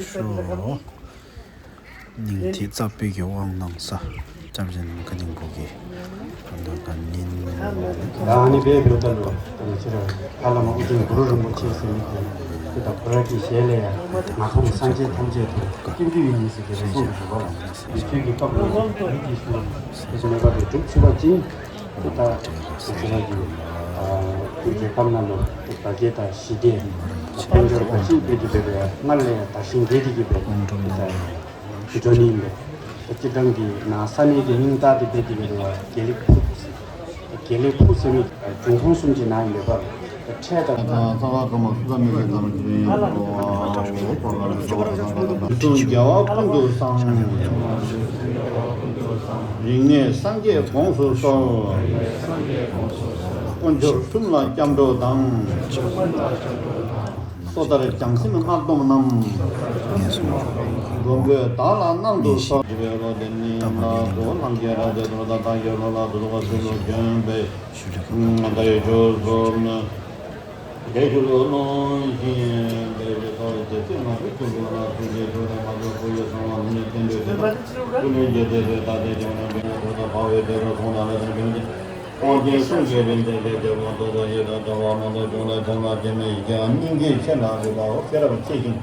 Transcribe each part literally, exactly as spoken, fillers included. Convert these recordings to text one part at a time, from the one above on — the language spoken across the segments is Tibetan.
ཤོ། སྙིང་ཐིག་རྩ་བོད་ཀྱི་དབང་གནང་ས། སྐྱབས་རྗེ་ནམ་མཁའ་སྙིང་པོ་གི་ཨ་མདོ་དང་ཉིན། ད་ཨ་ནི་བེ་བེ་ད་ལོ་ད་ནི་ཕྱི་ར་ཧ་ལམ་ཨུ་རྒྱན་གུ་རུ་རིན་པོ་ཆེ་ཟེར་མི་དེ་དེ་དང་ཁོ་ར་གི་ཞལ་ལས་ཡང་ང་ཕོ་སངས་རྒྱས་ཐམས་ཅད་དུ་སྐྱོན་བརྗོད་ཡིན་ཟེར་གྱི་རེ་ཟུང་གི་བ་ལ་དུས་ཚོད་ཀྱི་སྐབས་ལ་མི་གྱིས་སུ་དེ་ཚོ་མེད་པ་དེ་སྒྲུབ་ཚུགས་པ་ཅིན། ད་ཁྱེད་རང་གི་ཁྱེད་ཀྱི་རྒྱལ་ཁབ་ནང་ལ་དར་རྒྱས་དང་ཞི་བདེ་དཔལ་འབྱོར་ག་ཅིག་སྤེལ་གྱི་འདུག་པས། སྔར་ལས་དར་ཞིང་རྒྱས་ཏེ་གི་པས་ད་འགྲོ་ནི་ཡིན་པས། སྤྱི་བཏང་གི་ནང་ས་གནས་ཀྱི་སྙིང་སྟག་དེ་སྤེལ་ཏེ་གི་རེད་བ། དགེ་ལེགས་ཕུག་དགེ་ལེགས་ཕུག་ཟེར་ནི་འབྱུང་ཁུངས་གསུམ་གྱི་ནང་ཡིན་པས། ཁྲལ་དང་། ཚ་བ་ཀ་མ་སུ་ཙམ་མི་ཚེ་ཙམ་གྱིས་ཡིན་པ། རྒྱལ་བ་ཀུན་ཏུ་བཟང་། རིག་གནས་སངས་རྒྱས་དགོངས་སུ་གསོལ། དཀོན་མཆོག་གསུམ་ལ་སྐྱབས་འགྲོ་དང་། སོ་ཐར་བྱང་སེམས་སྔགས་སྡོམ་རྣམས། མགོན་པོས་བདག་ལ་གནང་དུ་གསོལ། ཞི་བའི་བློ་ལྡན་ནི་ནག་པོ་ལྷང་རྒྱལ་རབ་ཏུ་དོར་དང་བདག་གི་བློ་ལ་དུ་ལོག་པ་སུ་ལུ་བྱོན་པའི། ད་ཡི་ཇོ་ཟོར་ན། དེ་ཞུ་ལོ་ལོང་བཞིན་དེ་ཞུ་ཐོག་རྗེ་བཙུན་མ་བུ་ཆུ་བོ་ལ་ཐུགས་རྗེ་ཆུ་རེ་མ་ཐུབ་བུ་ཡི་གསང་བ་ལུང་ནས་བསྟན་པའི་བསྟན་པ་ཀུན་ལས་རྒྱལ་སྲས་དེ་ད་ལྟའི་ཀྱང་རྣམ་པའི་ཐོག་ཏུ་འཕགས་པའི་སྡེ་རུ་མཐོང་དང་ལས་དང་འབྱུང་ལྡན་དབང་ཆེན་གསུམ་གྱི་རིམ་བསྟན་པའི་རྒྱལ་པོ་རྡོ་རྗེ་ཡི་དམ་ལྟ་བ་རྣམ་པ་ཀུན་ལ་ཐོག་མ་དེ་མི་ཡི་གེ་སྙིང་གའི་ཆེ་ལ་རིག་པའོ། ཤེས་རབ་ཆེ་ཞིང་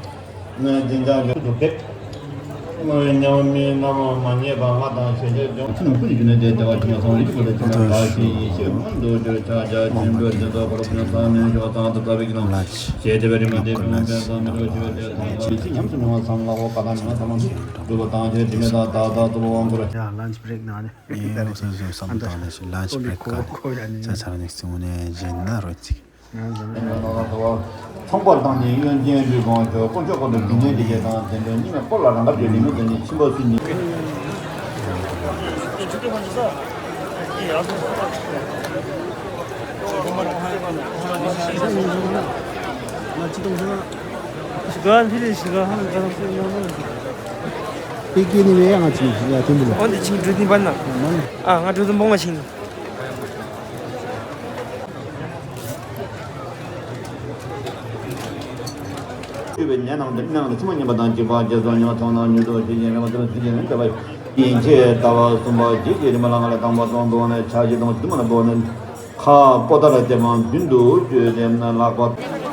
ནས་འཛིན་བྱང་གི་སུ་ཕེབས། བསྔོ་བའི་མཉམ་མེད་རྣམ་པར་མ་ངེས་པ་ལྔ་དང་ཞལ་བརྒྱད་ཀྱང་། ཕྱི་ནང་ཀུན་གྱི་རྒྱུ་ནི་དེ་བདེ་བ་ཅན་ལ་སོང་རིགས་པ་ལས་ཕྱི་ནང་བདག་གི་ཡེ་ཤེས་མངོན་དུ་གྱུར་ཕྱག་རྒྱ་ཆེན་པོའི་སྤྱི་ཚོགས་པར་ཕྱིན་སང་ནས་ཞོགས་ཙམ་དུ་ལྟ་བའི་གི་ལམ་ཞེས་བདེ་བའི་རིམ་པ་འདི་ཕུན་སུམ་ཚོགས་པ་མི་འགྲོ་ཞི་བའི་དེ་དང་ལམ་ཕྱིན་ཉམས་སུ་མྱོང་བ་ཚང་ལ་འོ་ཀ་དང་མི་ལ་ཚང་མ་འགྲུབ་པ་དང་ཆེ་དྲི་མེད་དང་བདག་ལྟ་ཚུལ་དབང་བསྐུར། ཡ་ལན་ཆི་བྷི་རེག་ནང་ནས། ཨེ་ང་ཚོ་བསམ་བཏང་ནས་ལན་ཆི་བྷི་རེག་ག་ས་ཚར་ནས་སྲིང་མོ་ནས་བཞེས་ན་རོ་ཅིག་ཚོང་པར་བཏང་ནས་གཡོན་ཅན་ལུས་གང་ཆོག་དཀོན་མཆོག་ཁོ་ན་དགེ་བསྙེན་དེ་བྱས་དང་དེ་འདྲའི་སྙིང་ལ་སྤོ་ལ་རང་ག་བྱས་ལུས་མི་དེ་ནི་ཁྱིམ་པ་སུ་ཉིད། ཞི་ག་ལྷི་རེ་ཞི་ག་ཧང་ག་རང་སུ་ཡང་མ། པེ་ཀེ་ནི་ཡང་ང་ཅི་ཡ་དེ་འདི་ལ། འོན་ཏེ་ཆིང་འགྲུལ་ནི་པ་ན། ཨ་ང་འགྲོ་དུ་མོང་ང་ཆིང་། སྤྱོད་པའི་ཉེ་རྣམས་ཏེ་སྨན་ལ་ཕྱི་མ་ཉམས་པ་དང་འཇིགས་པ་རྗེས་སུ་ཉེ་བ་མཐོང་ན་མྱུར་དུ་ཤེས་བཞིན་རེ་བ་དེ་ལ་ཚིག་རྗེས་ནས་འདོད་པ་ཡིན་ཕྱིར་ལྟ་བ་གསུམ་པ་རྗེས་ཀྱི་རིམ་པ་ལ་ང་ལ་དང་པོ་སྟོང་དུ་བ་ནས་ཕྱག་བཞི་དང་བདུན་མ་ལ་བོར་ནས་ཁ་པོ་ཏ་ལ་དེ་མ་མདུན་དུ་བསྐྱོད་དེ་ལག་པ།